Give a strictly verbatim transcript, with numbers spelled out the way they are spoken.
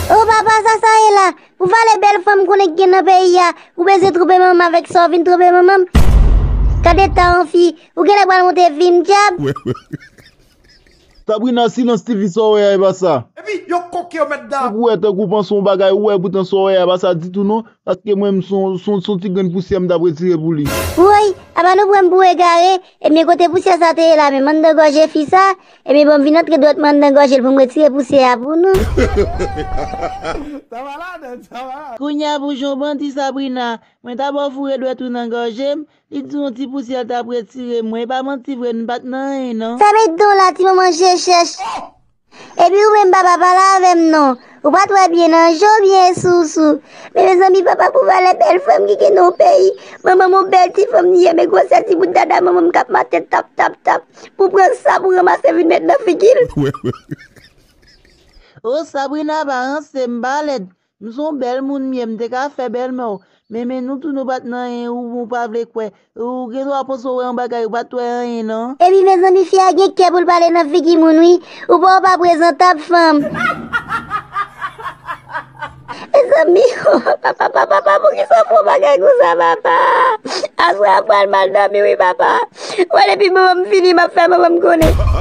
O papa, sa sa ye la? Pou valè bèl fanm konnen ki gen nan peyi a, ou bezwen twonpe manman m avèk sa w vin twonpe manman m? Gade ta yon fi, ou genlè pral monte fim dyab. Sabrina, silans tifi, sa w wè a, e pa sa. Epi yo koke yo mèt dan. Ou wè tankou w panse yon bagay, ou wè poutan sa w wè a, e pa sa ditou non. Paske mwen menm, se yon, se yon, se yon ti grenn pousyè m t ap retire pou li. Woy, apa nou pran m pou egare? Ebyen kote pousyè sa te ye la menm anndan gòje fi sa? Ebyen bon, m vin antre dwèt mwen anndan gòje l pou m retire pousyè a pou nou. Sa va ladan, sa va ladan. Kounye a pou jan w bandi Sabrina, mwen ta ba w foure dwèt ou nan gòje m, li di yon ti pousyè l t ap retire m, mwen e pa manti vre, nou pa t nan anyen non. Sa met don la ti manman je chèch. Epi ou menm papa pale avè m non. Ou pa t wè byen nan je w byen sousou. Men mezanmi papa pou valè bèl fanm ki gen nan yon peyi. Manman m yon bèl ti fanm li ye men gwosè ti bout dada manman m k ap mache tap tap tap. Pou pran sa pou ranmase vin met nan figi l. O Sabrina pa ranse m pa lèd. M se yon bèl moun m ye, m te ka fè bèlmè w. Men men nou tou nou pa t nan anyen ou ou pa vle kwè. Ou gen dwa panse w wè yon bagay ou pa t wè anyen non. Epi mezanmi fi a gen kè pou l pale nan figi moun wi. Ou pa w pa prezantab fanm. Mezanmi, papa, papa, papa, poukisa w fè yon bagay konsa papa? Aswè a pral mal dòmi wi papa. Wè depi manman m fini m ap fè manman m konnen.